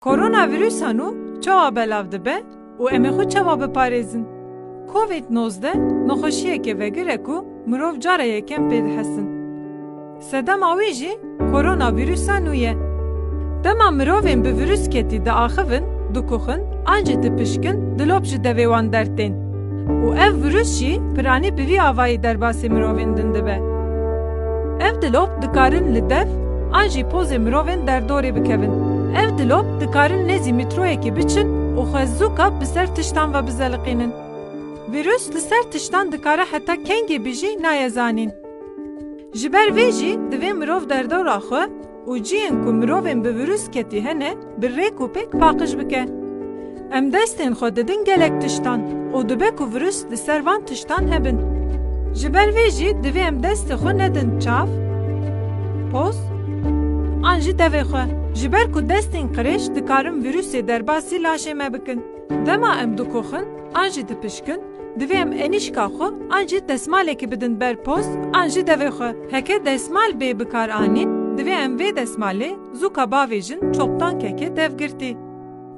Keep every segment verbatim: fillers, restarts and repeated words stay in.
Koronavîrusa nû çawa belav dibe û em ê xwe çawa biparêzin? Covid nozdeh nexweşiyeke vegir e ku mirov cara yekem pê dihesin. Sedema wî jî koronavîrusa nû ye. Dema mirovên bi vîrusketî diaxivin, dikuxin an jî dipişkin, dilop ji devê wan dertên. Û ev vîrus jî piranî bi vî avayî derbasî mirovên din dibe. Ev dilop dikarin li dev an jî pozê mirovên derdorê bikevin. Ev dilop dikarin nêzî mîtroyekê biçin û xwe zûka bi ser tiştan ve bizeliqînin. Vîrus li ser tiştan dikare heta kengê bijî, naye zanîn. Ji ber vê jî divê mirov derdora xwe û cihên ku mirovên bi vîrusketî hene bi rêk û pêk paqij bike. Em destên xwe didin gelek tiştan û dibe ku vîrus li ser van tiştan hebin. Ji ber vê jî divê em destê xwe nedin çav, poz an jî devê xwe. Ji ber ku destên qirêj dikarin vîrusê derbasî laşê me bikin. Dema em dikoxin an jî dipişkin, divê em enîşka xwe an jî desmalekê bidin ber poz an jî devê xwe. Heke desmal bê bikaranîn, divê em vê desmalê zûka bavêjin çoktankeke devgirtî.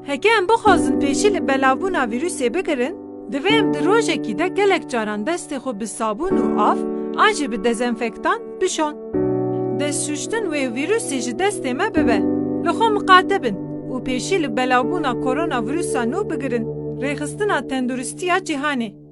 Heke em bixwazin pêşî li belavbûna vîrusê bigirin, divê em di rojekî de gelek caran destê xwe bi sabûn û av an jî bi dezenfektan bişon. Destşuştin wê vîrusê ji destê me bibe. Li xwe miqate bin û pêşî li belavbûna koronavîrusa nû bigirin. Rêxistina Tenduristiya Cîhanê.